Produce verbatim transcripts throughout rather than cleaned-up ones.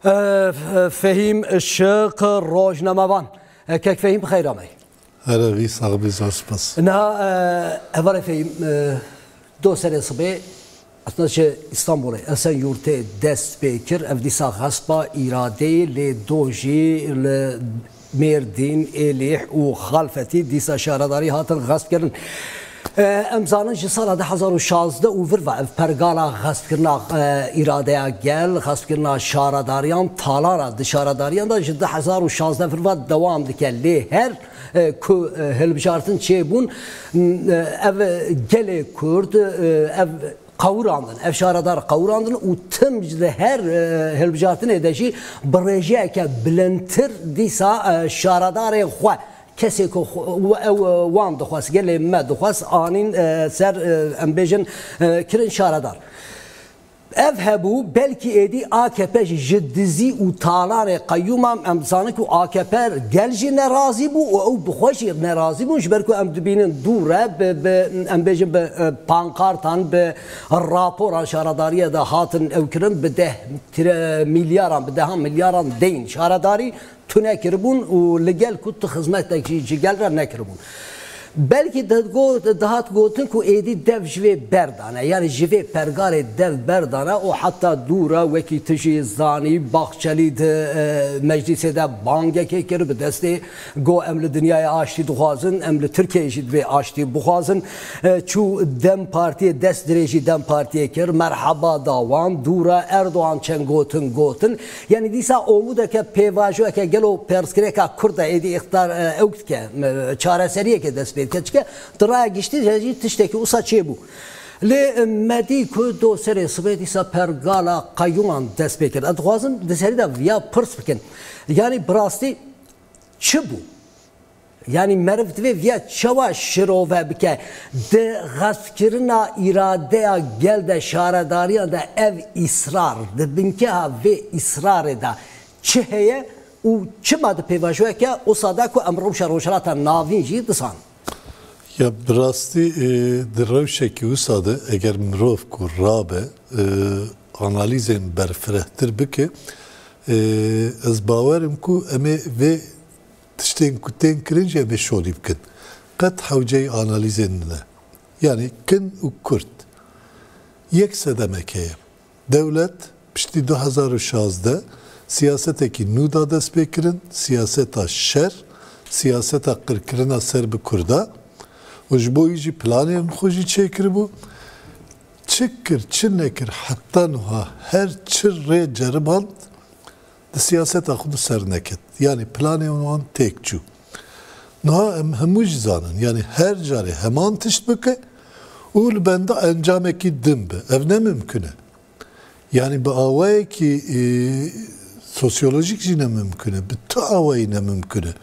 Fehîm Şiq, rojnamevan. Kek Fehîm, bi xeyr amey. Herevî, sax bî, zor spas. Niha, e, hevalê Fehîm, e, do serê sibê, aslında ji Îstanbulê, Esenyurtê dest pê kir. Ev dîsa xespa îradeyê lê do jî li Mêrdîn, Êlih û Xalfetî dîsa şaredarî hatin xespkirin. E, em zanin ji sala du hezar û şazdeh û vir ve ev pergala xespkirina, e, îradeya gel, xespkirina şaredariyan, talana di şaredariyan de ji du hezar û şazdeh vir ve dewam dike. Lê her, e, ku, e, hilbijartin çêbûn, e, ev gelê Kurd, e, ev qewirandin, ev şaredar qewirandin û tim ji her, e, hilbijartinê de jî bi rêjeyeke bilindtir dîsa, e, şaredarê xwe, kesê ku xwe, ew, e, wan dixwest, gelê me dixwest, anîn, e, ser, e, em bêjin, e, kirin şaredar. Ev hebû, belkî êdî A K P jî ji dizî û talanê qeyûman, em dizanin ku A K P gel jî nerazî bû û ew bi xwe jî nerazî bûn, ji ber ku em dibînin dû re bi, bi, em bêjin bi, e, pankartan, bi raporan şaredariyê de hatin ew kirin, bi deh tire-, milyaran, bi dehan milyaran deyn şaredarî tune kiribûn û li gel ku tu xizmetek jî ji gel re nekiribûn. Belkî digot, dihat gotin ku êdî dev ji vê berdane, yanî ji vê pergalê dev berdane û heta dû re wekî tu jî zanî, Bahçelî di, e, meclîsê de bangekê kir, bi destê got, em li dinyayê aştî dixwazin, em li Tirkiyeyê jî divê aştî bixwazin. E, çû DEM Partiyê, dest dirêjî DEM Partiyê kir, merheba da wan, dû re Erdogan çend gotin gotin. Yanî dîsa omûdeke, pêvajoyeke gelo pirsgirêka Kurd de êdî îqtidar, e, ew dike, e, çareseriyeke dest pê dike. Çike di raya giştî de jî tiştekî wisa çêbû. Lê, e, me dî ku do serê sibê dîsa pergala qeyûman dest pê kir. Ez dixwazim di serî de viya pirs bikin. Yanî bi rastî çi bû? Yanî meriv divê viya çawa şirove bike? Di xespkirina îradeya gel de, şaredariyan de ev îsrar, di binkeha vê îsrarê de çi heye û çima di pêvajoyeke wisa de ku em rewşa Rojhilata Navîn jî disan? Ya bi rastî, e, di rewşekî wisa de eger mirov ku rabe, e, analîzên berfirehtir bike, e, ez bawer im ku em ê vê tiştên ku tên kirin jî em ê şolî bikin. Qet hewceyî analîzên nine. Yanî kin û kurt. Yek sedemeke ye. Dewlet piştî du hezar û şazdeh siyasetekî nû da destpêkirin, siyaseta şer, siyaseta qirkirina ser bi Kurda û ji bo wî jî planên xwe jî çêkiribû. Çi kir, çi nekir, heta niha her çi rê ceriband, di siyaseta xwe de ser neket. Yanî planê wan têk çû. Niha em hemû jî zanin, yanî her carê heman tişt bike û li benda encamekî din be. Ev ne mimkun e. Yanî bi awayekî, e, sosyolojîk jî ne mimkun e. Bi tu awayî ne mimkun e.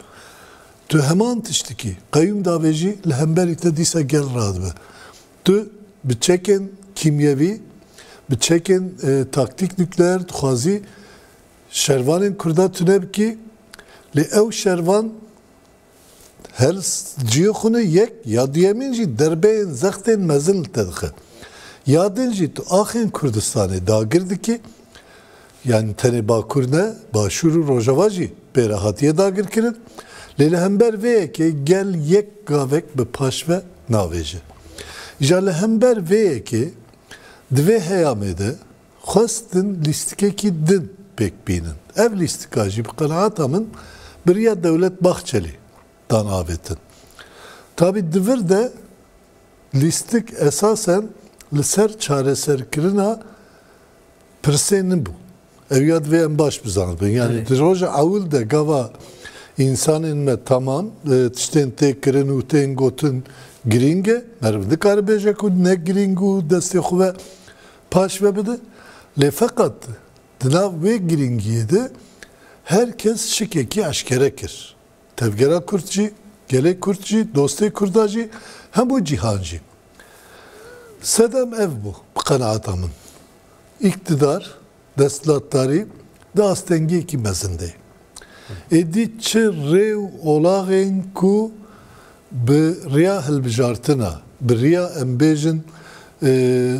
Tu heman tiştikî, qeyûm davêjî, li hemberî te dîsa gel radibe. Tu bi çekên kîmyevî, bi çekên, e, taktîk nukleer dixwazî şervanên Kurda tune bikî, lê ew şervan her s-, cihê xwe ne yek, ya duyemîn jî derbeyên zextên mezin li te dixe. Ya din jî tu axên Kurdistanê dagir dikî, yanî tenê Bakur ne, Başûr û Rojava jî pê re hatiye dagirkirin. Lê li hember vê yekê gel yek gavek bi paş ve navêje. Îja li hember vê yekê di vê heyamê de xwestin lîstikekî din pêk bînin. Ev lîstika jî bi qenaeta min bi riya Dewlet Bahçelî dan avêtin. Tabî di vir de lîstik esasen li ser çareserkirina pirsên nibû. Ew ya divê em baş bizanibin. Yanî Erê. di roja ewil de gava însanên me tamam, e, tiştên tê kirin û tên gotin girîng e. Meriv nikare bêje ku ne girîng û destê xwe ve paş ve bide. Lê feqet di nav wê girîngiyê de her kes şikekî eşkere kir. Tevgera Kurd jî, gelê Kurd jî, dostê Kurda jî, hemû cîhan jî. Sedem ev bû, bi qenaeta min. Îktidar, desthilatdarî di astengiyekî mezin de ye. Êdî çi rê û olaxên ku bi riya hilbijartina, bi riya em bêjin, e,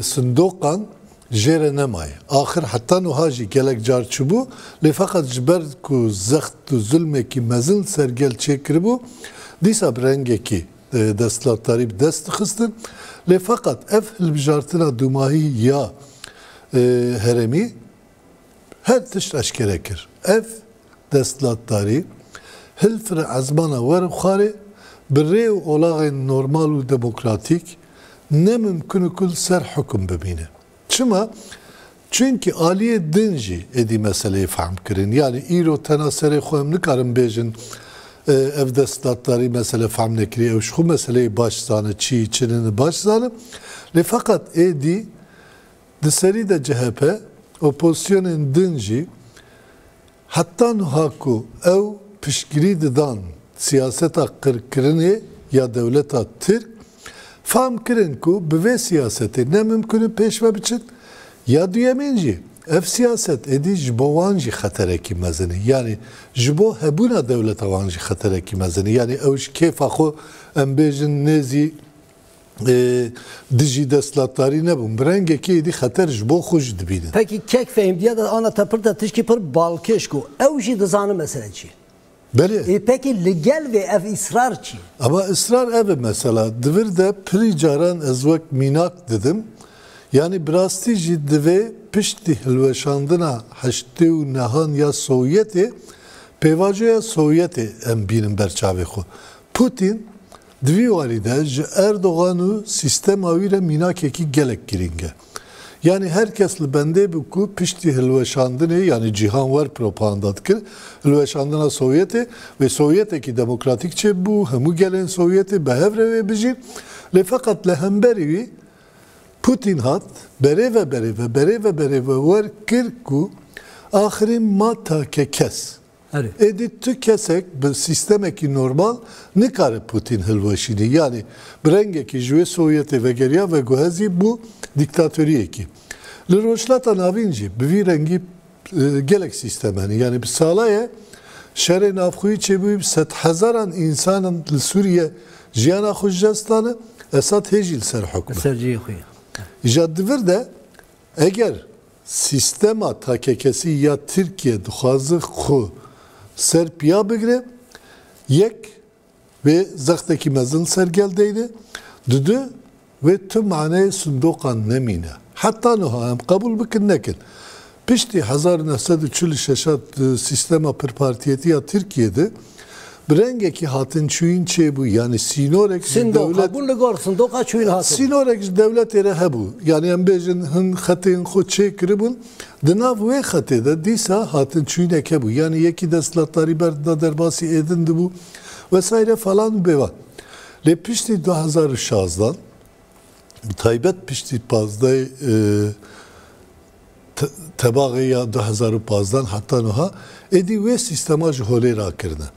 sindoqan, Jê re nemaye. Axir heta nuha jî gelek car çûbû, lê feqet ji ber ku zext û zulmekî mezin li ser gel çêkiribû, dîsa bi rengekî, e, desthilatdarî bi dest dixistin. Lê feqet ev hilbijartina dûmahî ya, e, herêmî her tişt eşkere kir. Ev desthilatdarî hilfire ezmana wer û xwarê bi rê û olaxên normal û demokratîk ne mimkun û ku li ser hukum bimîne. Çima? Çunkî aliyê din jî êdî meseleyê fehm kirin. Yanî îro tena serê xwe em nikarin bêjin, e, ev desthilatdarî mesele fehm nekiriye, ew ji xwe meseleyê baş zane, çi, çi nini baş zane. Lê feqet êdî di serî de C H P, opozisyonên din jî heta niha ku ew piştgirî didan siyaseta qirkirinê ya dewleta Tirk, fam kirin ku bi vê siyasetê ne mimkun in pêş ve biçin. Ya duyemîn jî, ev siyaset êdî ji bo wan jî xeterekî mezin e. Yanî ji bo hebûna dewleta wan jî xeterekî mezin e. Yanî ew ji kêfa xwe, em bêjin, nêzî, e, dijî desthilatdarî nebûn. Bi rengekî êdî xeter ji bo xwe jî dibînin. Pekî kek fehîmdiya de ana te pir de tişkî pir balkêş ku ew jî dizanin mesele çi ye. Belê. Ê, pekî li gel vê ev israr çi ye? Ama israr ev e mesela. Di vir de pirî caran ez wek mînak didim. Yanî bi rastî jî divê piştî hilweşandina heştê û nehan ya Sovyetê, pêvajoya Sovyetê em bînin ber çavê xwe. Putin di vî warî de ji Erdogan û sîstema wî re mînakekî gelek girîng e. Yanî her kes li bendê bû ku piştî hilweşandinê, yanî cîhan wer propaganda dikir, hilweşandina Sovyetê, wê Sovyetekî demokratîk çêbû, hemû gelên Sovyetê bi hev re wê bijîn. Lê feqet li hemberî wî Putin hat, berê ve berê ve, berê ve berê ve wer kir ku axirî ma take kes. Erê. Êdî tu kesek bi sîstemekî normal nikare Putin hilweşînî. Yanî bi rengekî ji wê Sovyetê vegeriya veguhezî bû dîktatoriyekî. Li Rojhilata Navîn jî bi vî rengî, e, gelek sîstem hene. Yanî bi sala ye şerê navxweyî çêbûyî, bi sedhezaran însanan li Sûriye jiyana xwe ji dest dane, Esad hê jî li ser hukm e. Ser cihê xwe ye. Îja di vir de eger sîstema takekesî ya Tirkiye dixwaze xwe ser piya bigire, yek, wê zextekî mezin ser gel deyne, didu, wê tu maneyê sindoqan nemîne. Heta niha em qebûl bikin nekin. Piştî hezar û neh sed û çil û şeş a, e, sîstema pirpartiyetî ya Tirkiye de bi rengekî hatin çûyîn çêbû, yanî sînorek ji Sindoqa dewlet bûn li gor sindoqa çûyîn hatin. Sînorek ji dewletê re hebû. Yanî em bêjin hin xetên xwe çêkiribûn. Di nav wê xetê de dîsa hatin çûyînek hebû. Yanî yekî desthilatdarî berdida derbasî êdin dibû. Vesaire falan û bêvan. Lê piştî du hezar û şazdan, bi taybet piştî pazdehê, e, te-, tebaxê ya du hezar û pazdeh heta niha, êdî wê sîstema ji holê rakirine.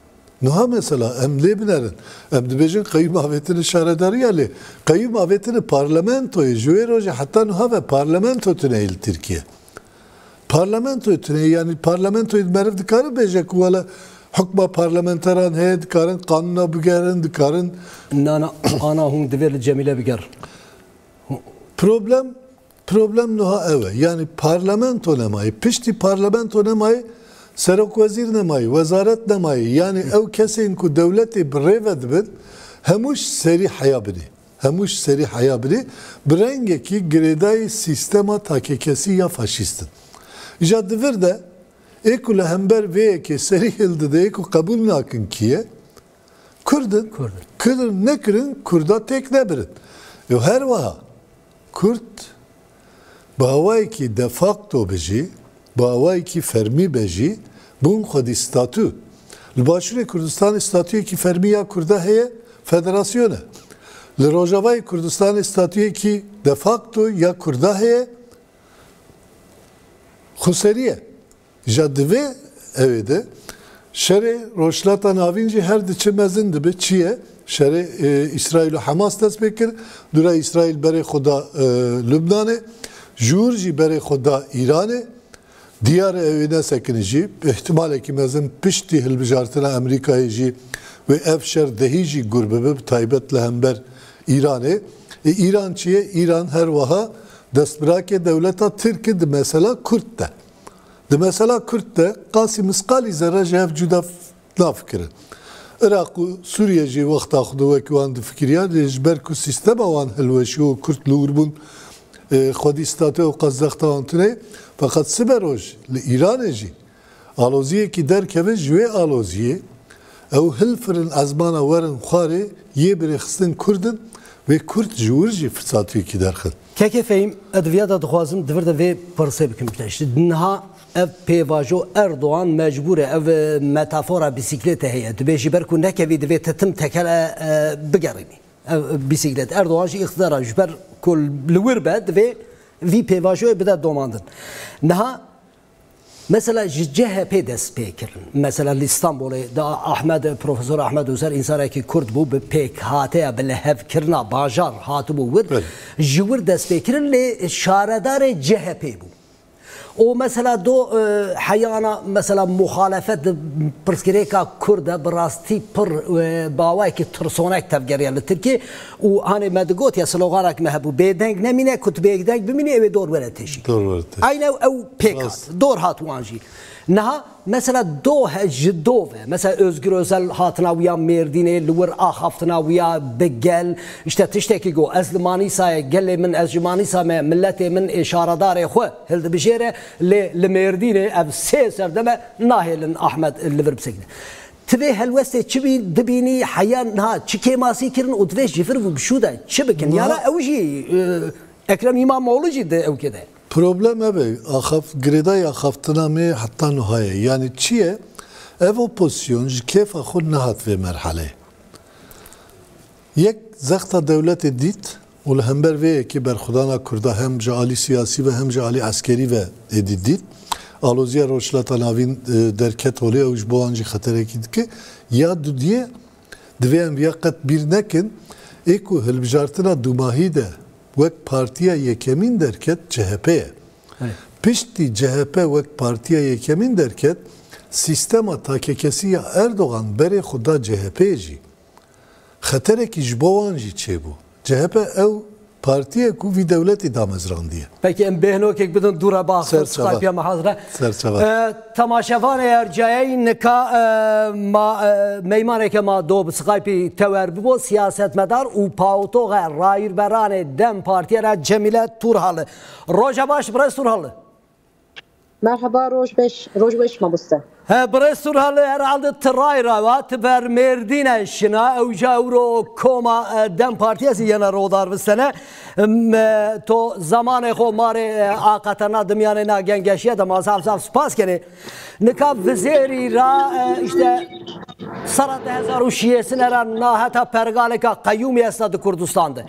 Niha mesela em lê binerin. Em dibêjin qeyûm avêtine şaredariya lê. Qeyûm avêtine parlamentoyê. Ji wê rojê heta niha ve parlamento tune ye li Tirkiye. Parlamentoyê tune ye. Yanî parlamentoyê meriv dikare bêje ku wele hukma parlamenteran heye, dikarin qanûna bigerin, dikarin Nana, ana hûn divê li Cemîle bigerin. Problem, problem niha ew e. Yanî parlamento nemayê. Piştî parlamento nemayê, serokwezîr nemayê, wezaret nemayê. Yanî ew kesên ku dewletê bi rê ve dibin, hemû ji serî heya binê. Hemû ji serî heya binê. Bi rengekî girêdayî sîstema takekesî ya faşîst in. Îja di vir de, ê ku li hember vê yekê serî hildide, ê ku qebûl nakin kî ye? Kurd in. Kurd in. Kirin nekirin, Kurda têk nebirin. Û her wiha Kurd bi awayekî de facto be jî, bi awayekî fermî be jî, bûn xwedî statû. Li Başûrê Kurdistanê statûyekî fermî ya Kurda heye, federasyon e. Li Rojavayê Kurdistanê statûyekî de facto ya Kurda heye, xweserî ye. Îja di vê ewê de şerê Rojhilata Navîn jî her diçe mezin dibe. Çi ye? Şerê, e, Îsraîl û Hamas dest pê kir. Dûra Îsraîl berê xwe da, e, Lubnanê. Ji wir jî berê xwe da Îranê. Diyar e ew ê nesekine jî. Îhtimalekî mezin piştî hilbijartina Amerîkayê jî wê ev şer dehî jî gur bibe, bi taybet li hember Îranê. E, Îran çi ye? Îran her wiha Destbirakê dewleta Tirk e di mesela Kurd de. Di mesela Kurd de qasî misqalî zerre ji hev cuda nafikirin. Iraq û Sûriye jî wexta xwe de wekî wan difikiriya, lê ji ber ku sîstema wan hilweşî û Kurd li wir bûn, e, xwedî statû ew qas zexta wan tune ye. Feqet siberoj li Îranê jî aloziyekî derkeve, ji wê aloziyê ew hilfirin ezmana werin xwarê yê birêxistin Kurd in, wê Kurd ji wir jî firsatiyekî derxin. Kekê Fehîm, ez di viya de dixwazim di vir de vê pirsê bikim bikeş. Niha ev pêvajo Erdogan mecbûr e, ev, e, metafora bisiklete heye. Dibê ji ber ku nekevî divê te tim tekele, e, bigerînî. Ev, e, bisiklet. Erdogan jî îqtidara ji ber ku li wir be divê vî pêvajoyê bide domandin. Niha mesela ji C H P dest pê kirin. Mesela li Stenbolê de Ahmed, Profesor Ahmed Özer însanekî Kurd bû, bi pêkhateya, bi lihevkirina bajar hatibû wir. Belê. Ji wir dest pê kirin, lê şaredarê C H P bû. Û mesela do, e, heyana mesela muxalefet di pirsgirêka Kurd de bi rastî pir, e, bi awayekî tirsonek tevgeriya li Tirkiyê û hanê me digot ya sloganek me hebû, bêdeng nemîne, ku tu bêdeng bimînî, ew ê dor were têşî. Dor were têşî. Aynen ew pêk hat. Rast. Dor hat wan jî. Niha mesela do he, ji do ve. Mesela Özgür Özel hatina wiya Mêrdînê, li wir axaftina wiya bi gel. İşte tiştekî got, ez li Manîsayê, gelê min, ez ji Manîsa me, milletê min ê şaredarê xwe hildibijêre, lê li Mêrdînê ev sê serdeme nahêlin Ahmed li vir bisekine. Ti vê helwestê çi bî-, dibînî, heya niha çi kêmasî kirin û divê ji vir û bi şû de çi bikin? Niha Yana ew jî, e, Ekrem İmamoğlu jî di ewkê de. Problem ev e, axaf-, girêdayî axaftina me heta niha ye. Yanî çi ye? Ev opozîsyon ji kêfa xwe nehat vê merheleyê. Yek zexta dewletê dît û li hember vê yekê berxwedana Kurda hem ji alî siyasî ve hem ji alî eskerî ve êdî dît. Aloziya Rojhilata Navîn, e, derket holê, ew ji bo wan jî xeterekî dike. Ya dudiyê, divê em viya qet bîr nekin, ê ku hilbijartina dûmahî de wek partiya yekemîn derket C H P ye. Evet. Piştî C H P wek partiya yekemîn derket, sîstema takekesî ya Erdogan berê xwe da C H P jî. Xeterekî ji bo wan jî çêbû. C H P ew partiyê ku vî dewletî damezrandiye. Peki em bêhnokek bidin dû re baxir Skype'ya me hazir e. Ser çava. E, temaşevanê ercayeyî nika, e, ma, e, meymaneke ma do bi Skype'î tewer bibo, siyasetmedar û paotoxe rayîrberanê DEM Partiye re Cemîle Turhalı. Roja baş birêz Turhalı. Merhaba, roj beş, roj beş mamoste. He, birêz Turhalı, herhalde ti ray rawa, ti ber Mêrdîne şina, ewca ewro koma, e, DEM Partiyê zî yena rodar bistene. Em, e, to zamanê xo marê, e, aqetena dimyanê na gengeşiye de ma zaf zaf spas kenê. Nika vizêrî ra, e, işte, sera di hezar û şêsine ra na heta pergaleka qeyûmî esta di Kurdistan de.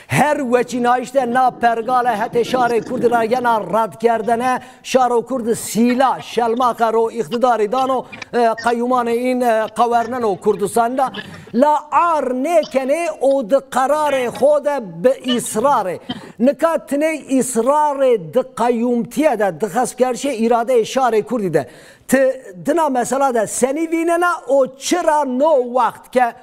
Her weçînayîş de na pergale hetê şarê Kurdî ra yena redkerdene, şaro Kurd sîla, şelmaxe ro îqtidarî dano, e, qeyûmanê în, e, qewerneno Kurdistanî da. La ar nêkenê û di qerarê xo de bi îsrarê. Nika tinê îsrarê di qeyûmtiye de, di xespkerişê îradeyê şarê Kurdî de. Ti dina mesela de senî vînena û çira no wext ke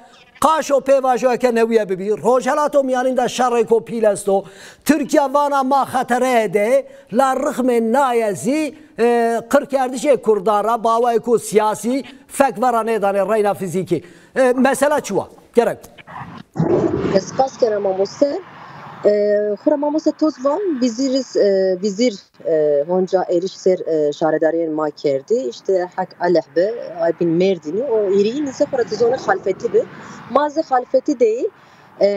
qaşo pêvajoyeke newî ye bibî. Rojhelato Mîyanîn de şerêko pîl esto. Tirkiye vana ma xetereyê de, la rixmê naye zî, e, qirkerdişê Kurdan ra, bawayê ku siyasî fek vera nêdanê reyna fizîkî. E, mesela çi wa? Gerek. Spas kena mamoste. E, xura mamoste toz van, vizîr, e, vizîr e, honca êrîş ser, e, şaredariyên ma kerdî. İşte hek eleh bi, ay bin Mêrdînî û êrî nîse xwe re dizone xalfetî bi. Ma zî xalfetî deyî. E,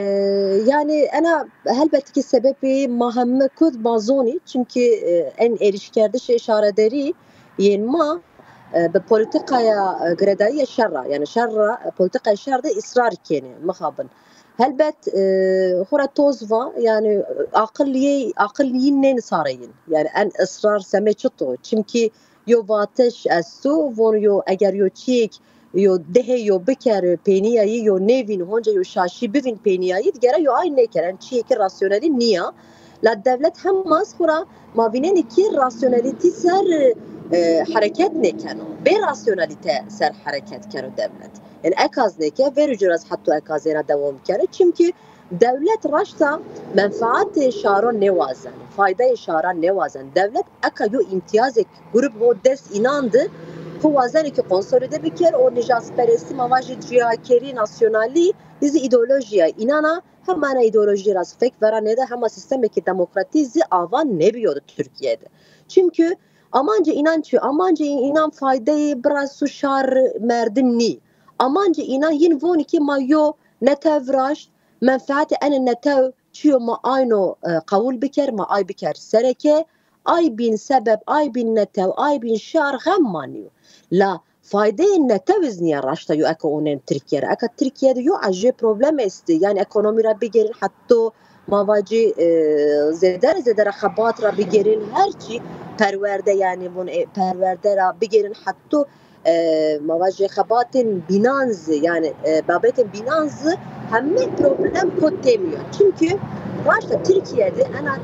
yani ena helbet ki sebepê ma heme Kurd ma zonî. Çimkî, e, en êrîşkerdişê şaredarî yên ma, e, bi politikaya, e, girêdayî ya şer ra, yani şer ra, e, politikaya şer de îsrar kenê, mixabin. Helbet, e, xwe re toz va, yani aqil yê, aqil yîn nên sareyîn. Yani en israr semê çito. Çimkî yo vatiş esto, von yo eger yo çiyek, yo dehê yo biker, pêniyayî yo nêvîn, honca yo şaşî bivîn pêniyayî, digere yo ay nêker. En çiyekî rasyonelî niya. La dewlet hema xwe re ma vînenê kî rasyonelîtî ser, e, hereket nêkeno. Bê rasyonelîte ser hereket keno dewlet. Yani ekaz nêke, vêr û cur ez heta ekazê re dewam kene. Çimkî Dewlet raşta menfaatê şaran nêwazen, faydeyê şaran nêwazen. Dewlet eka yo îmtiyazek grûp ho dest înan di, xwe wazenê ki konsolîde biker û nijasperestî, ma vajî ciyakêrî nasyonalî, zî îdeolojiya înan a, hema ena îdeolojî ra zî fek vera nêde, hema sîstemekî demokratî zî ava nêbiyo di Tirkiye de. Çimkî amancê înan çi? Amancê înan faydeyê biras û şar merdin nî. Amancê înan yin vonî ki ma yo netew viraşt, menfaatê enê netew çi yo ma ayno, e, qewûl biker, ma ay biker sereke, ay bîn sebeb, ay bîn netew, ay bîn şar xem ma nîyo. La faydeyê netew iz niye raşta yo eka onên Tirkiye re. Eka Tirkiye de yo ecê problem esti. Yani ekonomî ra bigerin hetto ma vacî, e, zêde re zêde re xebat ra bigerin her çî perwerde yani bun, e, perwerde ra bigerin hetto, e, ma vacî xebatên bînan zî yani, e, babetên bînan zî hemî problem kot têmiyo. Çimkî raşta Tirkiye de ena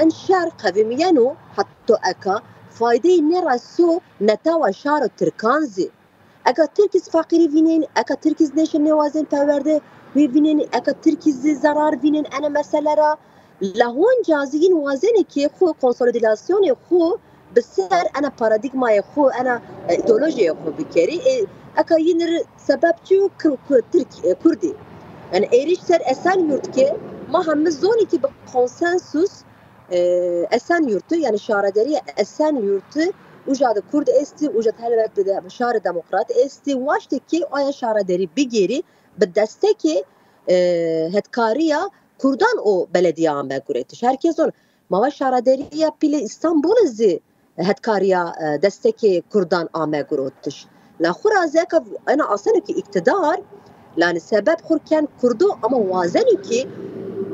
en şer qevimiyeno hetto eka faydeyê nêreso netewa şaro Tirkan zî. Eka Tirk iz feqîrî vînên, eka Tirk iz nêşin nêwazên perwerde wê vînên, eka Tirk iz zî zerar vînên ene mesele ra. La honca zî yin wazenê ki xwu konsolîdasyonê xwu bi ser ena paradîgmayê xwu, ena, e, îdeolojiyê xwu bikerî. E, eka yin r sebeb çi yo? Ku, ku Tirk, e, Kurdî. Yani êrîş ser Esenyurt ke ma hemî zonî ki bi konsensus, e, Esenyurt'u, yani şarederiya Esenyurt'u, uca de Kurd esti, uca de helbet bi de-, şarê demokrat esti, waştê ki aya şarederî bigêrî, bi destekê, e, hetkariya Kurdan o belediye ame guretiş. Herkes on, ma va şarederiya pîlê Îstanbul zî hetkariya, e, destekê Kurdan ame gurotiş. La xura zeka ena aseno ki îktidar, lani sebeb xurken Kurdo ama wazeno ki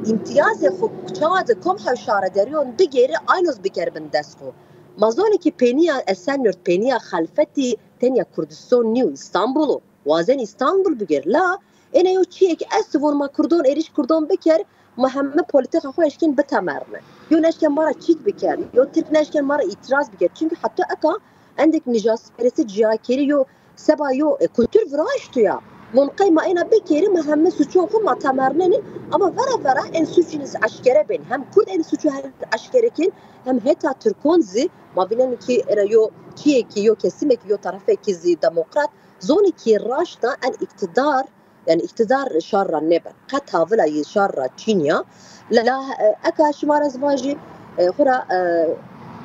îmtiyazê xu çawa de kom hev şarederiyon bigêri aynoz biker bin dest xu. Ma zonê ki pêniya Esenyurt, pêniya xelfetî tenya Kurdistan nîyo, Îstanbul o. Wazen Îstanbul bigêr. La êne yo çiyek esto von ma Kurdon êrîş Kurdon biker, ma heme polîtîka xwe eşkên bitemerne. Yo neşke ma ra çîk biker, yo Tirk neşke ma ra îtiraz biker. Çimkî heta eka endek nijasperestî, ciyakêrî yo seba yo, e, kultur viraşto ya. Von qey ma êna bikerî, ma heme suçon xwe ma temernenî, ama vera vera en suçîn iz eşkere bên. Hem Kurd en suçu her eşkere kên, hem heta Tirkon zî ma vînen ki êne yo çiyekî, yo kesimekî, yo tarafekî zî demokrat zonî ki raşta en îktidar, yani îktidar şar ra nebe. Qet havila yê şar ra çîniya. La, e, eka şima ra ez vajî, e, xura, e,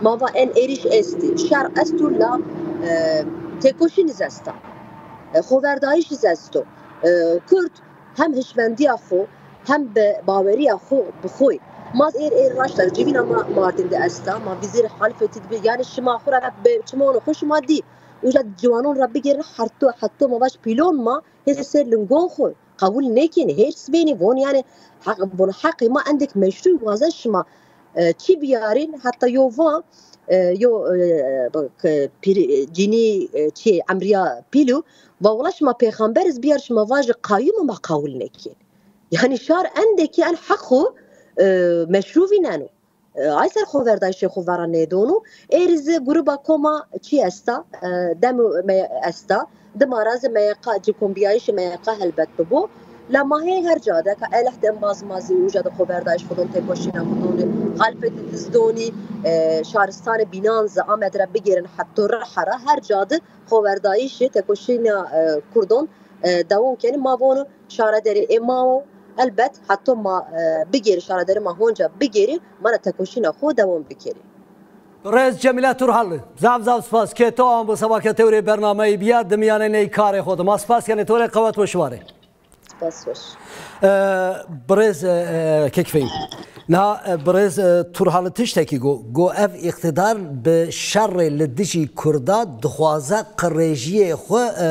ma va en êrîş esti, şer esto la, e, têkoşîn iz esta. E, xoverdayîş iz esto. E, Kurd hem hişmendiya xo, hem bi baweriya xo bi xo. Ma êr êr raşta civîna ma Mardin de esta, ma vizêr Halfetî dibe. Yani şima xura bi çimon xo şima dî. Uca ciwanon ra bigêrin herto, herto ma vaj pîlon ma hê ser lingon xwe qewil nêkin, hêrs bênî von yani heq, von heqê ma endek meşrû wazen şima, e, çi biyarîn, heta yo va, e, yo, e, k-, pîr-, e, cînî, e, çi, emriya pîlû, va wela şima pêxember iz biyar şima vajî qayûm ma qewil nêkin. Yani şar endekî en heq xwe, e, meşrû vîneno. E, ay ser xoverdayîşê xwe vera nêdon û êrî zî gruba koma çi esta, e, dem û me esta. Dima ra zî M Y K, cikombiyayîşê M Y K helbet bibo. La ma hê her ca de ka Eleh de embaz ma zî uca de xoverdayîş xwe don, têkoşîna xwe donê, Xalfetî dizdonî, e, şaristanê bînan zî Amed re bigêrin heto Riha ra her ca de xoverdayîşê têkoşîna, e, Kurdon, e, dewam kenî. Ma vono şaredarê ê ma o, helbet heta ma, e, bigêrî, şaredarê ma honca bigêrî, ma ra tekoşîna xwe dewam bikerî. Birêz Cemîle Turhal, zaf zaf spas ke to an bo seba ke tewrê bernameyî biya, di miyanê ney karê xwe de. Ma spas kenê to rê, qewet weş warê. Spas weş. E, birêz, e, e, Kekfeyî. Niha, e, birêz, e, Turhal tiştekî go, go ev îqtidar bi şerê li dijî Kurda dixwaze qirêjiyê xwe, e,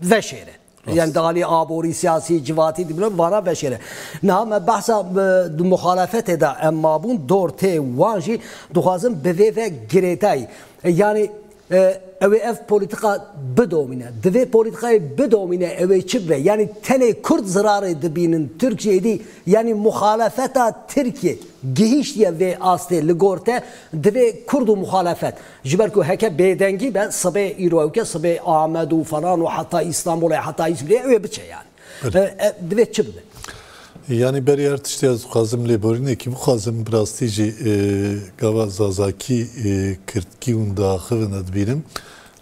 veşêre. Rast. Yani di alî aborî, siyasî, civatî, dîplomatîk vana veşêre. Niha me behsa, e, di muxalefetê de em mabûn, dor tê wan jî dixwazin bi vê ve girêdayî. E, yani, e, ew ê ev polîtîka bidomîne. Di vê polîtîkayê bidomîne ew ê çi bibe? Yani tenê Kurd zirarê dibînin, Tirk jî êdî, yani muxalefeta Tirkiye gihîştiye vê astê li gor te, divê Kurd û muxalefet. Ji ber ku heke bêdengî be, sibê îro ew ke, sibê Amed û falan û heta Îstanbulê, heta Îzmîrê ew ê biçe yani. Belê. E, e, divê çi bibe? Yanî berî her tiştî ez dixwazim lêborînekî bixwazim, bi rastî jî, e, gava Zazakî, e, Kirdkî hûn diaxivin, ez dibînim.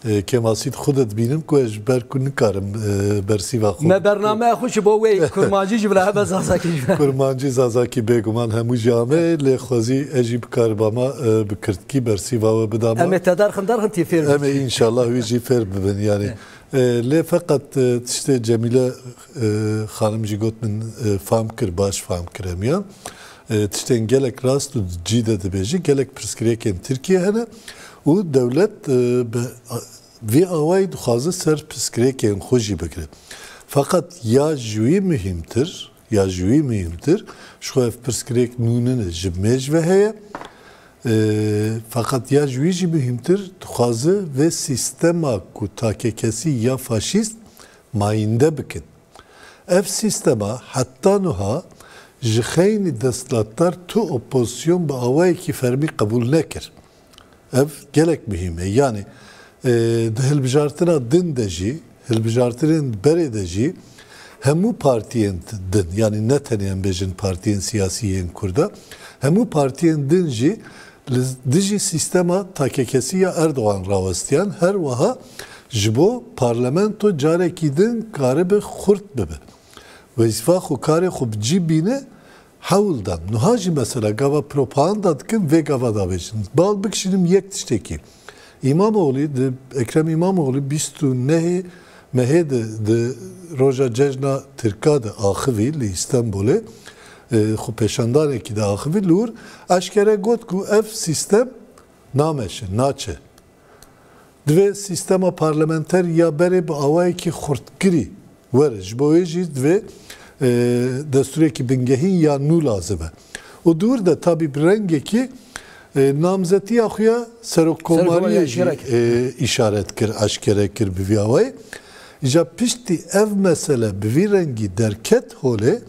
E, kêmasî di xwe de dibînim ku ez ji ber ku nikarim, e, bersîva xwe Me bernameya xwe ji bo wê kurmancî jî bila hebe, Zazakî jî bila. Kurmancî, Zazakî bêguman hemû jî ame, lê xwezî ez jî bikaribama, e, bi Kirdkî bersîva we bidama. Em ê te derxin, derxin tê fêr Em ê bibin. înşallah wî jî fêr bibin. Yanî, Evet. e, lê feqet, e, tiştê Cemîle, e, xanim jî got min, e, fam kir, baş fam kir em ya. E, tiştên gelek rast û cî de dibêjî, gelek pirsgirêkên Tirkiye hene û dewlet, e, bi, a, vî awayî dixwaze ser pirsgirêkên xwe jî bigire. Feqet ya ji wî muhîmtir, ya ji wî muhîmtir, ji xwe ev pirsgirêk nû nine, ji mêj ve heye. E, feqet ya ji wî jî muhîmtir, dixwaze vê sîstema ku takekesî ya faşîst mayînde bikin. Ev sîstema heta niha ji xeynî desthilatdar tu opozîsyon bi awayekî fermî qebûl nekir. Ev gelek muhîm e. Yanî, e, di hilbijartina din de jî, hilbijartinên berê de jî hemû partiyên din, yanî ne tenê em bêjin partiyên siyasî yên Kurda, hemû partiyên din jî li dijî sîstema takekesî ya Erdogan rawestiyan, her wiha ji bo parlamento carekî din karibe xurt bibe. Wezîfa xwe, karê xwe bi cî bîne, hewl dan. Niha jî mesela gava propaganda dikin, vê gava da bêjin. Bal bikişînim yek tiştekî. Îmamoğlu, di, Ekrem Îmamoğlu bîst û nehê mehê di, di roja cejna Tirka de axivî li Îstenbolê, e, xwepêşandanekî de axivî, li wir eşkere got ku ev sîstem nameşe, naçe. Divê sîstema parlamenter ya berê bi awayekî xurtkirî were. Ji bo wê jî divê, e, destûrekî bingehîn ya nû lazim e. Û di wir de tabî bi rengekî, e, namzetiya xwe ya serokkomariyê Serokkomariyê jî, eşkere kir. e, îşaret kir, eşkere kir bi vî awayî. Îca piştî ev mesele bi vî rengî derket holê,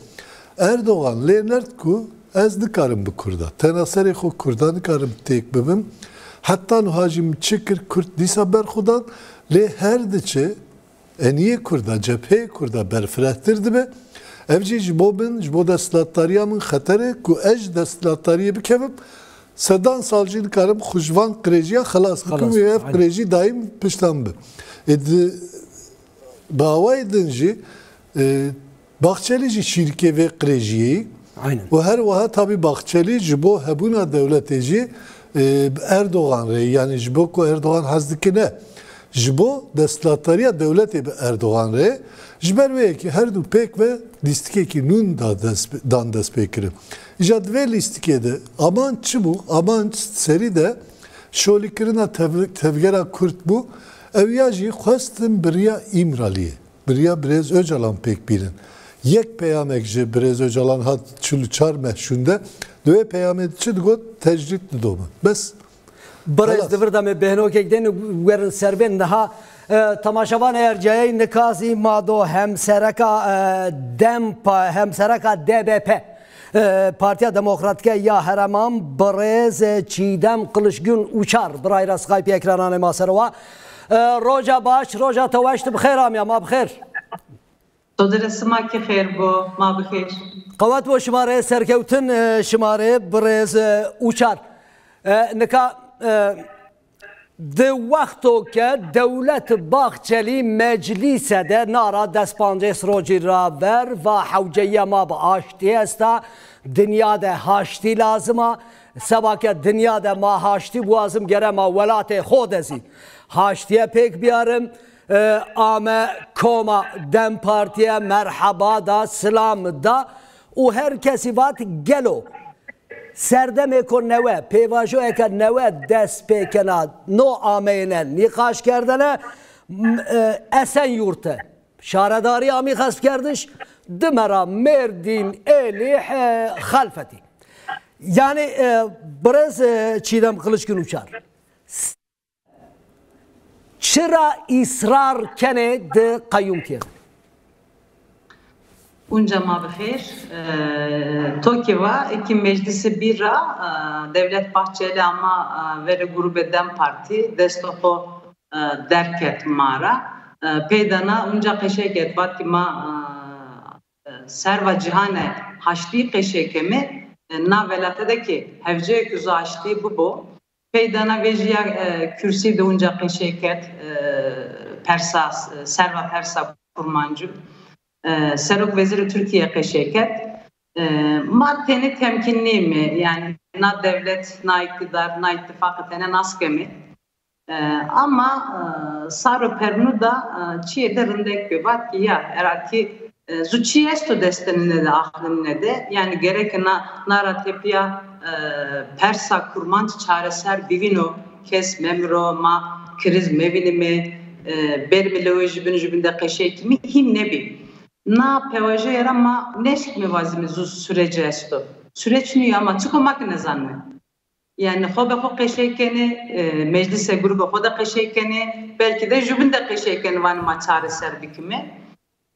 Erdogan lê nerd ku ez nikarim bi Kurda. Tena serê xwe Kurda nikarim têk bibim. Heta niha jî min çi kir, Kurd dîsa berxwedan. Lê her diçe eniyê Kurda, cepheyê Kurda berfirehtir dibe. Ev jî ji bo min, ji bo desthilatdariya min xeter e ku ez ji desthilatdariyê bikevim. Sedan sal jî nikarim xwe ji van qirêjiya xelas bikim Xelas, û ev aynen. qirêjî daîm pişta min be. Ê di, bi awayê din jî, e, Baxçelî jî şîrikê vê qirêjiyê yî. Aynen. Û her wiha tabî Baxçelî ji bo hebûna dewletê jî, e, bi Erdogan re, yanî ji bo ku Erdogan hez dike ne, ji bo desthilatdariya dewletê bi Erdogan re, ji ber wê yekê her du pêk ve lîstikekî nûn da dest, dan destpêkirin. Îja di vê lîstikê de amanc çi bû? Amanc serî de şolîkirina tev-, tevgera Kurd bû. Ew ya jî xwestin bi riya Îmraliyê, bi riya Birêz Ocalan pêk bînin. Yek peyamek ji Birêz Ocalan hat çil û çar meh şûnde. Di wê peyamê de çi digot? Tecrîd didome. Bes. Birêz Xelas. Di vir de me bêhnokek dên û werin ser vê niha, e, temaşevan, eger cayê nikazî ma do hemsereka, e, DEM pa-, hemsereka D B P, e, Partiya Demokratîke ya Herêman, birêz, e, Çîdem Kılıçgün Uçar, birayra Skype ekrananê ma ser wa. E, roja baş, roja te weş, tu bi xêr amiya, ma bi xêr. To dire sima ki xêr bo, ma bi xêr. Qewet bo şima rê, serkewtin, e, şima rê, birêz, e, Uçar. E, nika, e, di wexto ke dewlet Baxçelî meclîse de nara dest pancês rojî ra ver va hewceyiya ma bi aştî esta, dinya de haştî lazim a. Seba ke dinya de ma haştî biwazim, gere ma welatê xo de zî haştiye pêk biyarim. E, ame koma DEM Partiye merheba da, silam da û her kesî vat gelo serdemê ku newe, pêvajoyeke newe dest pê kena, no ameyne nîqaş kerdene, m-, e, Esenyurt e. Şaredarî amî xesp kerdiş, di me ra Mêrdîn, Êlîh, e, Xelfetî. Yanî, e, birêz, e, Çîdem Kılıçgün Uçar. Çira îsrar kenê di qeyûmtiyê de? Unca ma bi xêr. E, to ki va, eki meclisi bir ra, e, Devlet Bahçeli ama, e, veri grube DEM Parti, desto xo, e, derket ma ra. E, peydana unca qeşek et, vat ki ma, e, e, serva cîhane haştî qeşê keme, e, na welate de ki hevceyek zu haştî bibo. Peydana vê jî ya, e, Kürsî de unca qeşê ket, e, persa, e, serva persa kurmancû. E, Serok Wezîrê Tirkiye qeşê ket. E, ma tenê temkîn nîme, yani na dewlet, na îktidar, na îttifaqê tenê nas keme. E, ama, e, sar û pernû da, e, çiyê de rindek bi. Vat ki ya, erakî, e, zu çi esto destê nine de, axlê nine de. Yani gerek na, na ra tepiya, e, persa kurmanc çareser bivîno, kes memiro, ma kriz mevînime, e, bermî lewê jibin, jibin de qeşê kimî hîn nebî. Na pewajeyê ra ma neşkîme vazîme zu süreci esto. Süreç nîyo ama çiko ma ki nezanime. Yani xo be xo qeşey kenê, e, meclise grûbe xo de qeşey kenê, belkî de jûbin de qeşey kenê, vanê ma çareser bikime.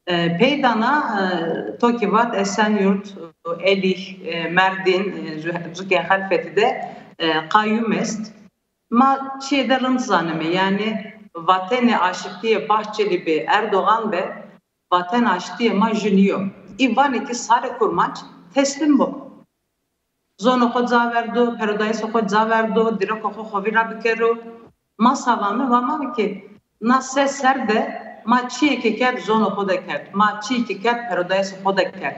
E, peydana, e, to ki vat Esenyurt, Elîh, e, Merdîn, e, zu-, zukê Xelfetî de, e, qayûm est. Ma çiyê de rind zanime, yani vatenê aşitiyê Bahçelî be, Erdogan be, vaten aştiyê ma jû nîyo. Î vanê ki sarê kurmanc teslîm bo. Zonê xo caverdo, perodayîsê xo caverdo, dîroka xo xovî ra bikero. Ma savame, vame ki na se ser de ma çiyê ki kerd zonê xo de kerd, ma çiyê ki kerd perodayîsê xo de kerd.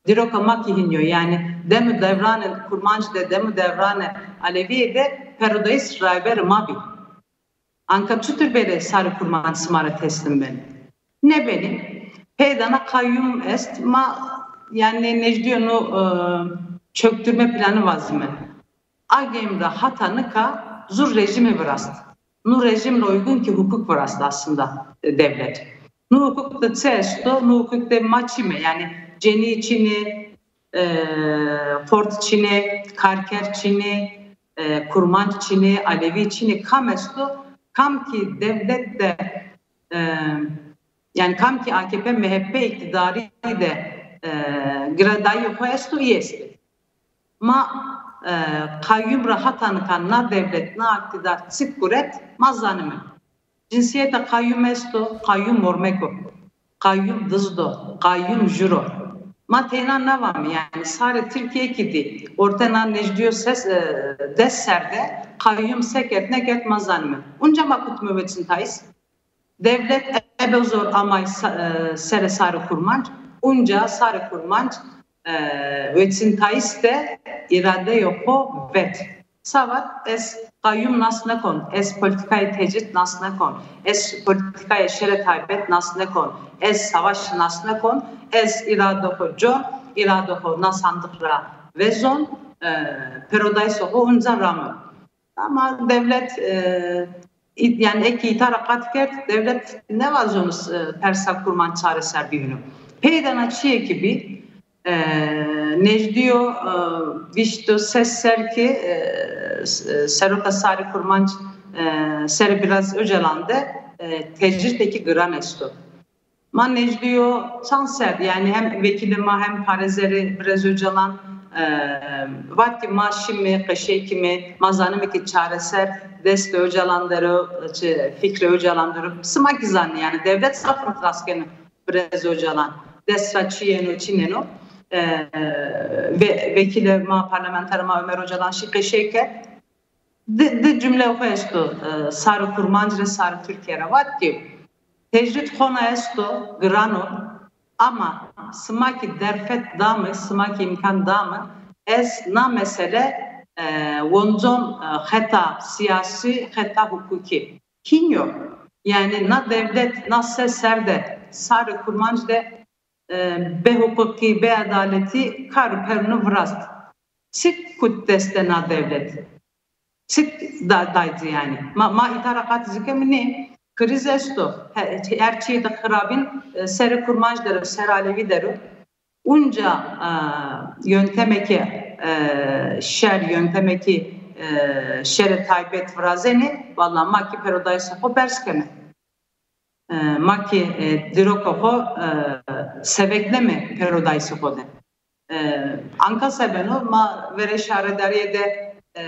Dîroka ma ki hîn yo, yani dem û devranê kurmanc de, dem û devranê alevîyê de perodayîs rayberê ma bî. Anka çutir bêrê sarê kurmanc sima re teslîm benê? Nebenê. Peydana qayûm est, ma yani nejdîyo no, e, çöktürme planı vazime. Agêm de hata nika zu rejîmê virast. Nu rejîm re uygun ki hukuk virast aslında, e, devlet. Nu hukuk de çi esto? Nu hukuk de ma çîme? Yani cenî çîne, e, xort çîne, karker çîne, e, kurmanc çîne, alevî çîne, kam esto? Kam ki devlet de, e, yani kam ki A K P M H P îktidarî de, e, giredayî xo esto, î estê. Ma, e, qayûm re hata nika na devlet, na îktidar çi kuret, ma zanime. Cinsiyeta qayûm esto, qayûm mormek o, qayûm dizd o, qayûm jûr o. Ma teyna navame, yani sarê Tirkiye ki dî, ortena nejdîyo ses, e, des ser de qayûm se kerd, nekerd ma zanime. Unca ma kutime weçin tayîs. Devlet ebe zor amay sa-, e, serê sarê kurmanc, unca sarê kurmanc, e, weçin tayîs de îradeyê xo vet. Savat ez qayûm nas nekon, ez politikayê tecrîd nas nekon, ez politikayê şerê taybet nas nekon, ez savaş nas nekon, ez îrade xo con, îrade xo na sandiq ra vezon, e, perodayîsê xo unca ramon. Ama devlet, e, î-, yani eki îtara qat kerd, devlet nevazon, e, persa kurmanc çareser bîvîno. Peydana çiyê ki bî, e, nejdîyo, e, vîşt û ses ser ki, e, s-, e, seroka sarê kurmanc, e, serê Biraz Ocalan de, e, tecrîdekî giran esto. Ma nejdîyo çand ser, yani hem vekîlê ma hem parêzerê Birêz Ocalan, e, vat ki ma şîme, qeşey kime, ma zanime ki çareser destê Ocalan der o, çi fikrê Ocalan der o. Sima ki zanî, yani devlet zaf rind rast keno Birêz Ocalan. Dest ra çi yeno, çi neno. E, ve-, vekîlê ma, parlamenterê ma Ömer Ocalan şî qeşey kerd. Di, di cumle xwe esto, e, sarê kurmanc re, sarê Tirkiye re. Vat ki, tecrîd xona esto, giran o, ama sima ki derfet dame, sima ki îmkan dame, ez na mesele, e, woncon, e, xeta siyasî, xeta hukukî. Hîn yo. Yani na devlet, na se ser de, sarê kurmanc de, e, bê hukukî, bê edaletî kar û pernû virast. Çi kut destê na devlet? Çi da-, daydi yani? Ma, ma îtara qat zikê min nê. Kriz esto. He-, her çiyê de xirabîn, e, serê kurmanc der o, ser alevî der o. Unca, e, yöntemekê, e, şer, yöntemekî, e, şerê taybet virazenê, valla ma ki perodayîsê xo berz keme. E, ma ki, e, dîroka xo, e, sevekneme perodayîsê xo de. E, anka se beno, ma verê şaredariyê de, e,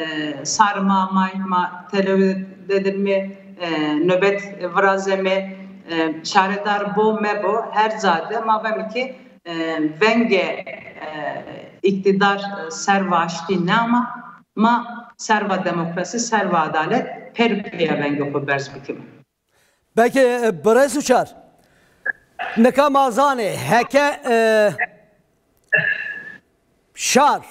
sar ma may, ma telewîzyonê de me, e, nobet virazeme, e, şaredar bo, mebo, her ca de ma veme ki e, vengê, e, îktidar, e, serva aştî nema, ma serva demokrasî, serva adalet per piya vengê xwe berz bikime. Peki, e, birêz Uçar, nika ma zanê heke, e, şar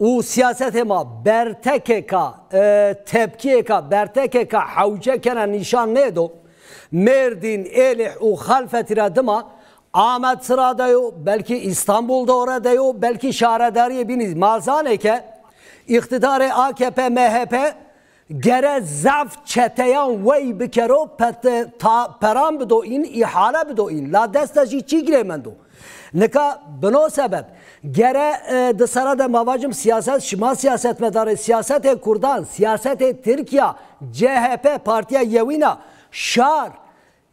û siyasetê ma bertekeka, e, tepkiyêka, bertekeka hewce kene nîşan nêdo. Mêrdîn, Êlih û Xalfetî re dima Amed sira de yo, belkî Îstanbul dore de yo, belkî şaredariyê bînî. Ma zanê ke îqtidarê A K P M H P gere zaf çeteyan wey bikero, pet-, ta-, peran bido în, îhale bido în. La desta jî çî girê mendo. Nika bino sebeb gere, e, di sere de ma vacim siyaset, şima siyasetmedarê, siyasetê Kurdan, siyasetê Tirkiya, C H P, Partiya Yewîna, şar,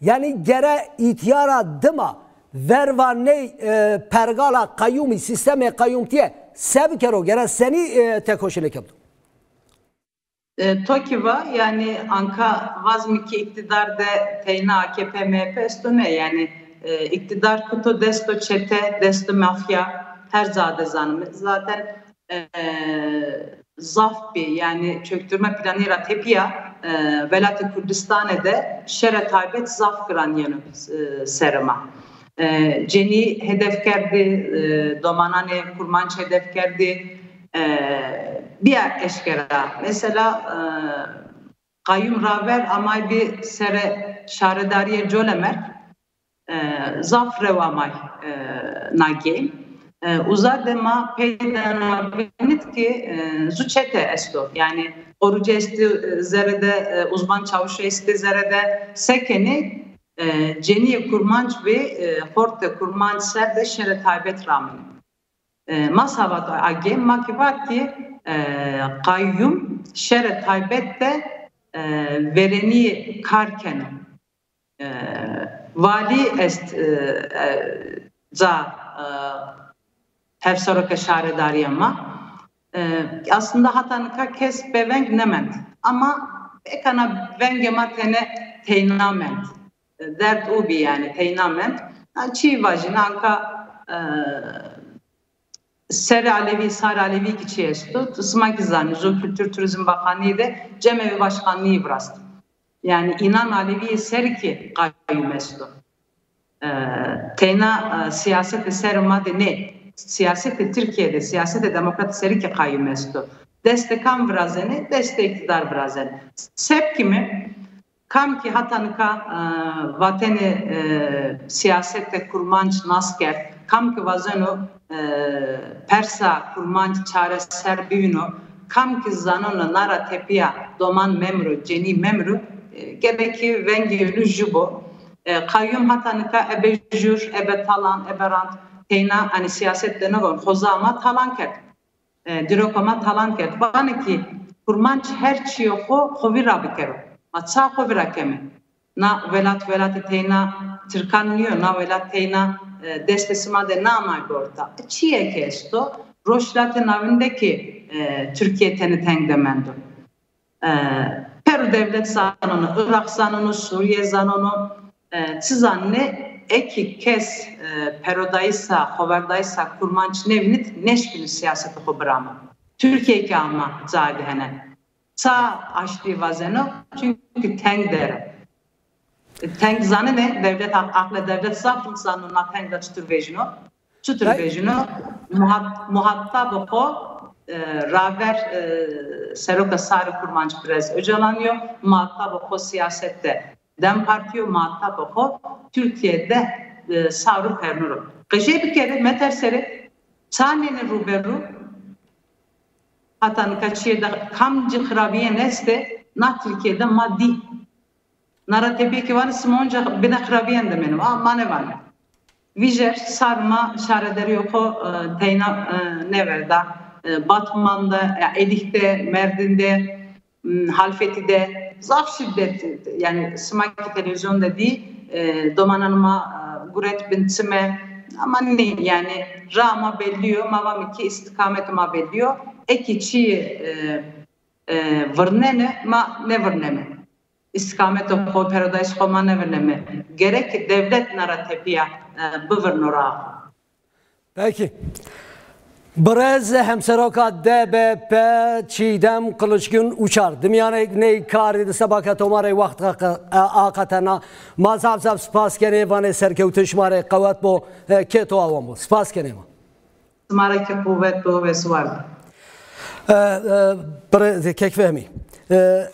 yanî gere îtiyara dima verva ney, e, pergala qeyûmî, sîstemê qeyûmtiyê se bikero, gere senî, e, tekoşînê kebdo? E, to kî va, yanî anka vazim ki îktidar de teyna A K P M H P esto ne, yanî, e, îktidar kuto desto çete, desto mafya, her ca de zanim. Zaten, e, zaf bî, yanî çöktürme planî ra tepiya, e, welatê Kurdistanê de şere taybet zaf giran yeno, e, serima. E, cenî hedef kerdî, e, domananê kurmanc hedef kerdî, e, biya eşkera. Mesela, e, qayûm raver amay bî sere şaredariyê Colemêrg, e, zaf rew amay, e, nagê. E, uza de ma peyda navînit ki, e, zu çete esto. Yanî orucê estî, e, zere de, e, uzman çawuşê estî zere de sekenî, e, cenîyê kurmanc bî, e, xortê kurmanc ser de şere taybet ramînî. E, ma savat agê, ma ki vat ki, e, qayûm şere taybet de, e, verenî kar keno. E, valî est, e, e, ca, e, hevseroke şaredariya ma. E, aslında hata nika kes beveng nemend. Ama ekana vengê ma tene teyna mend. Derd û bî, yanî teyna mend. Ha, çi vajî, anka, e, Serê Alevî, Sarê Alevî ki çi esto? Sima ki zanî, zu Kültür Turizm Bakanlığı de cemevê başkanlığı virast. Yanî înan Alevî ser ki qayûm esto. E, teyna, e, siyasetê ser ma de ne. Siyasetê Tirkiye de, siyasetê demokrat ser ki qayûm esto. Destê kam virazenê? Destê îktidar virazenê. Sebkî mi? Kam ki hata nika, e, vatenê, e, siyasete kurmanc nas kerd, kam ki vazeno, e, persa kurmanc çareser bivîno, kam ki zanono nara tepiya doman memro, cenî memro, e, gerekî vengê wî ji bo. E, qayûm hata nika ebe jûr, ebe talan, ebe rand, teyna, hani siyaset de nivon, xoza ma talan kerd. E, dîroka ma talan kerd. Vane ki kurmanc her çiyê xo, xo vîra bikero. Ma ça xo vîra keme? Na welat welatê teyna Tirkan nîyo, na welat teyna, e, destê sima de namay bi orta. Çiyê ki esto, Rojhilatê Navîn de ki, e, Tirkiye tenê teng de mendo. E, pero dewlet zanono, Iraq zanono, Sûriye zanono, e, çi zanine, ekî kes, e, perodayîsa, xoverdayîsa kurmanc nevînit, neşkînit siyasetê xo birama. Tirkiye ki ama cayê de hene. Ça aştî vazeno? Çunkî teng der e. Teng zanine, dewlet, aqle dewlet zaf zano na teng de çitur vejino. Çitur vejino? Muhat-, muhatabê xo, e, raver, e, seroka sarê kurmanc birêz Ocalan yo, muhatabê xo siyaset de DEM Partî yo, muhatabê xo Tirkiye de, e, sar û pernûr o. Qijê bikerê, meterserê, ça nêne rûberû, hata nika çiyê de kamcî xirabiyên estê, na Tirkiye de ma dî. Nara tepiyekî vanê sima onca bine xirabiyên de meno. A, ma nevane. Vîjer sar ma şaredariyo xo, e, teyna, e, neverda. E, Batman de, e, Êlih de, Merdin de, m, Halfetî de zaf şiddet, yani sima ki televîzyon de dî, e, domanan ma, e, guret bin çime. Ama ne, yani ra ma belliyo, ma va mi ki istikamet ma belliyo. Eki çi, e, e, virnene, ma nevirneme. Îstîqametê xwe, perodayîş xwe ma nevineme. Gerek dewlet nara tepiya, e, bivirno ra. Peki. Birêz hemseroka D B P Çiğdem Kılıçgün Uçar. Di miyanê ney karî di sebaka tomarê wext aqetena. Ma zaf zaf spas kenê, vanê serkewtin şima rê qewet bo, e, kê to awan bo. Spas kenê ma. Sima rê ki quwet bo ve siwar bo. E, e, Birêz Kek Fehmî. E,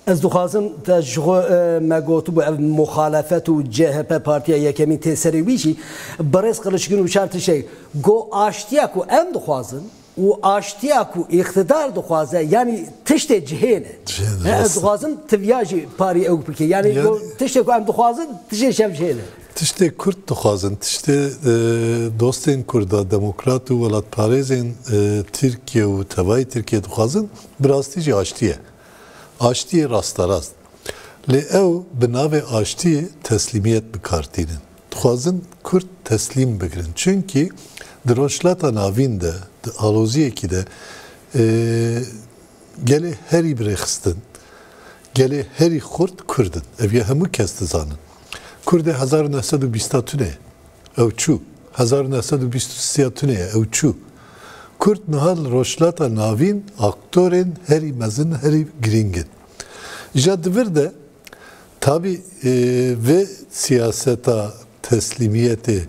Ez dixwazim te ji xwe, e, me gotibû ev muxalefet û C H P partiya yekemîn tê serê wî jî, birêz Kılıçgün Uçar tiştek got, aştiya ku em dixwazin û aştiya ku îqtidar dixwaze, yanî tiştê cihê ne. Cihê ne, He, ez rast. dixwazim tu viya jî parî ew bikî. Yanî Yani got, tiştê ku em dixwazin, tiştê şev cihê ne. Tiştê Kurd dixwazin, tiştê, e, dostên Kurda, demokrat û welatparêzên, e, Tirkiye û tevayê Tirkiye dixwazin, bi rastî jî aştî ye. Aştiyê rasterast. Lê ew bi navê aştiyê teslîmiyet bi kar tînin. Dixwazin Kurd teslîm bigirin. Çunkî di Rojhilata Navîn de, di aloziyekî de, e, gelê herî birêxistin, gelê herî xurt Kurd in. Ev yê hemû kes dizanin. Kurdê hezar û neh sed û bîsta tune ye. Ew çû. Hezar û neh sed û bîst û sê tune ye. Ew çû. Kurd niha li Rojhilata Navîn aktorên herî mezin, herî girîng in. Îja di vir de tabî, e, vê siyaseta teslîmiyetê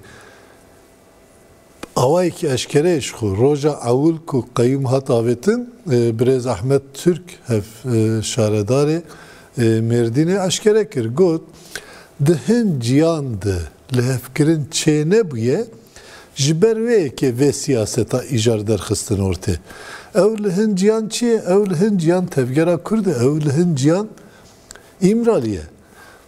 awayekî eşkere ye ji xwe. Roja ewil ku qeyûm hat avêtin, e, birêz Ahmet Türk hev, e, şaredarê, e, Mêrdînê eşkere kir. Got, di hin ciyan de lihevkirin çênebûye, ji ber wê yekê vê siyaseta îcar derxistin ortê. Ew li hin ciyan çi ye? Ew li hin ciyan tevgera Kurd e. Ew li hin ciyan Îmralî ye.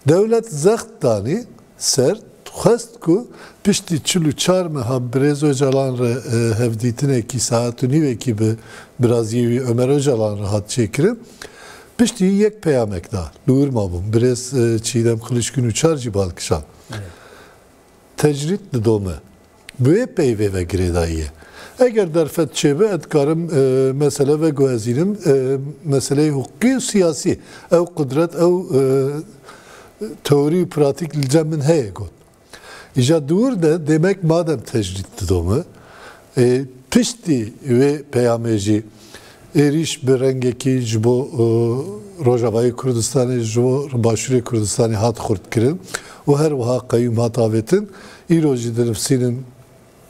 Dewlet zext danî ser, xwest ku piştî çil û çar meha birêz Ocalan re, e, hevdîtinekî saet û nîvekî bi biraziyê wî Ömer Ocalan re hat çêkirin. Piştî yek peyamek da. Li wir mabûm. Birêz, e, Çiğdem Kılıçgün Uçar jî bal kişand. Evet. Tecrîd didome. Bi wê peyvê ve girêdayî ye. Eger derfet çêbe, ez dikarim, e, mesele veguhezînim, e, meseleyê hiqûqî û siyasî. Ew qudret, ew, e, teorî û pratîk li cem min heye got. Îja di wir de, demek madem tecrîd didome, e, piştî wê peyamê jî êrîş bi rengekî ji bo, e, Rojavayê Kurdistanê, ji bo Başûrê Kurdistanê hat xurt kirin û her wiha qeyûm hat avêtin. Îro jî dinivsînin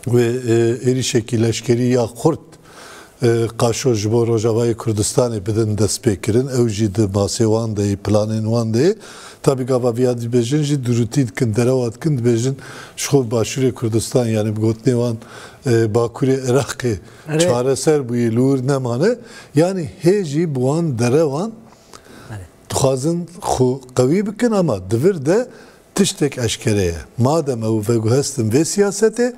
wê, e, êrîşekî leşkerî ya xurt, e, qaşo ji bo Rojavayê Kurdistanê bidin destpêkirin. Ew jî di masê wan de yê, planên wan de yê. Tabî gava viya dibêjin jî durûtî dikin, derewa dikin, dibêjin ji xwe Başûrê Kurdistan, yanî bi gotinê wan, e, Bakurê Iraqê Erê. çareser bûye, li wir nemane. Yanî hê jî bi wan derewan Erê. dixwazin xwe qewî bikin, ama di vir de tiştek eşkere ye. Madem ew veguhestin vê siyasetê,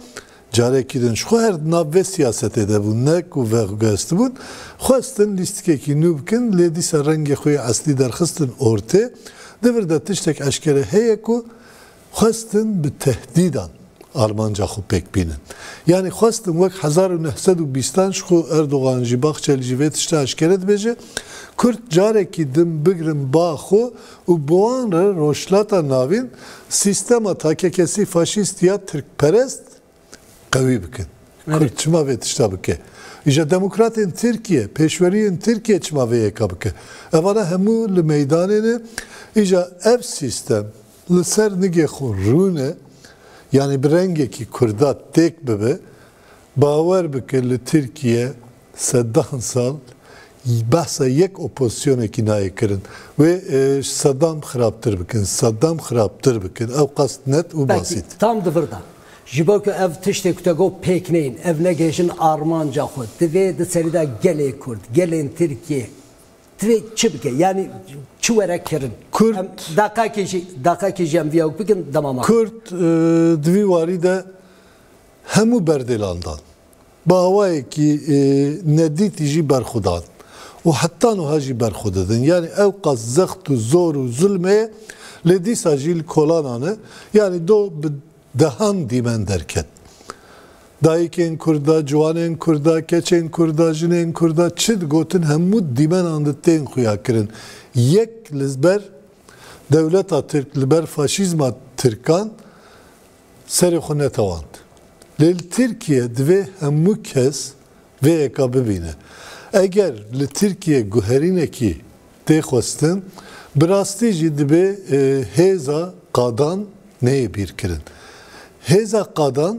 carekî din ji xwe her di nav vê siyasetê de bûn, ne ku veguhestibûn, xwestin lîstikekî nû bikin, lê dîsa rengê xwe yê eslî derxistin ortê. Di vir de tiştek eşkere heye ku xwestin bi tehdîdan armanca xwe pêk bînin. Yanî xwestin wek hezar û neh sed û bîstan ji xwe Erdogan jî, Bahçeli jî vê tişta eşkere dibêje, Kurd carekî din bigrin ba xwe û bi wan re Rojhilata Navîn sîstema takekesî faşîst ya Tirkperest qewî bikin. Evet. Kurd çima vê tişta bike? Îja demokratên Tirkiye, pêşweriyên Tirkiye çima vê yeka bike? Evana hemû li meydanê ne. Îja ev sîstem li ser nigê xwe rûne, yanî bi rengekî Kurda têk bibe, bawer bike li Tirkiye sedan sal behsa yek opozîsyonekî nayê kirin. Wê, e, Sedam xirabtir bikin, Sedam xirabtir bikin. Ew qas net û Peki, basît. tam di vir de. Ji bo ku ev tiştê ku te got pêk neyên, ev negihêjin armanca xwe, divê di serî de gelê Kurd, gelên Tirkiye, divê çi bike? Yanî çi were kirin? Kurd Em, daqakê jî, daqakê jî em viya bikin, dema me. Kurd, e, di vî warî de hemû berdêlan dan. Bi awayekî, e, nedîtî jî berxwedan. Û heta niha jî berxwe didin. Yanî ew qas zext û zor û zulm heye, lê dîsa jî li kolanan e. Yanî do bi dehan dîmen derket. Dayikên Kurda, ciwanên Kurda, keçên Kurda, jinên Kurda, çi digotin hemû dîmenan di tên xuya kirin. Yek li ber dewleta Tirk, li ber faşîzma Tirkan serê xwe netewand. Lê li Tirkiye divê hemû kes vê yeka bibîne. Eger li Tirkiye guherînekî tê xwestin, bi rastî jî dibê, e, hêza qadan neyê bîrkirin. Hêza qadan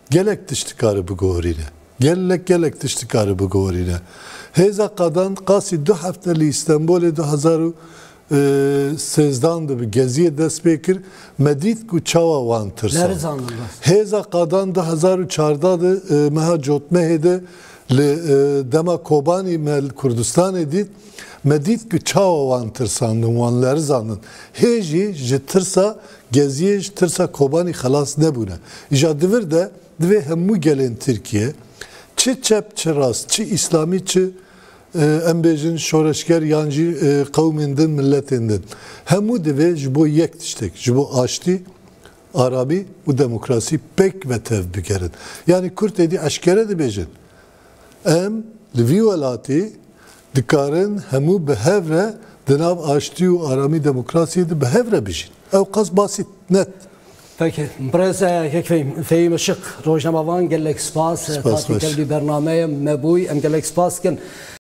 gelek tişt dikare biguherîne. Gelek, gelek tişt dikare biguherîne. Hêza qadan qasî du hefte li Îstenbolê du hezar û sêzdan de bi Geziyê dest pê kir. Me dît ku çawa wan tirsan. Lerizandin bes. Hêza qadan du hezar û çardeh de, e, meha Cotmehê de li, e, dema Kobanî me li Kurdistanê dît. Me dît ku çawa wan tirsandin, wan lerizandin. Hê jî ji tirsa Geziyê, ji tirsa Kobanî xelas nebûne. Îja di vir de divê hemû gelên Tirkiye, çi çep, çi rast, çi îslamî, çi, e, em bêjin şoreşger yan jî, e, qewmên din, miletên din, hemû divê ji bo yek tiştek, ji bo aştî, aramî û demokrasî pêk ve tev bigerin. Yanî Kurd êdî eşkere dibêjin, em li vî welatî dikarin hemû bi hev re di nav aştî û aramî demokrasiyê de bi hev re bijîn. Ew qas basît, net. Peki, birêz, e, Kek Fehîm, Fehîm Işık, rojnamevan, gelek spas, e, Spas, tatî baş. Kevlî bernameyê me bûy, em gelek spas dikin.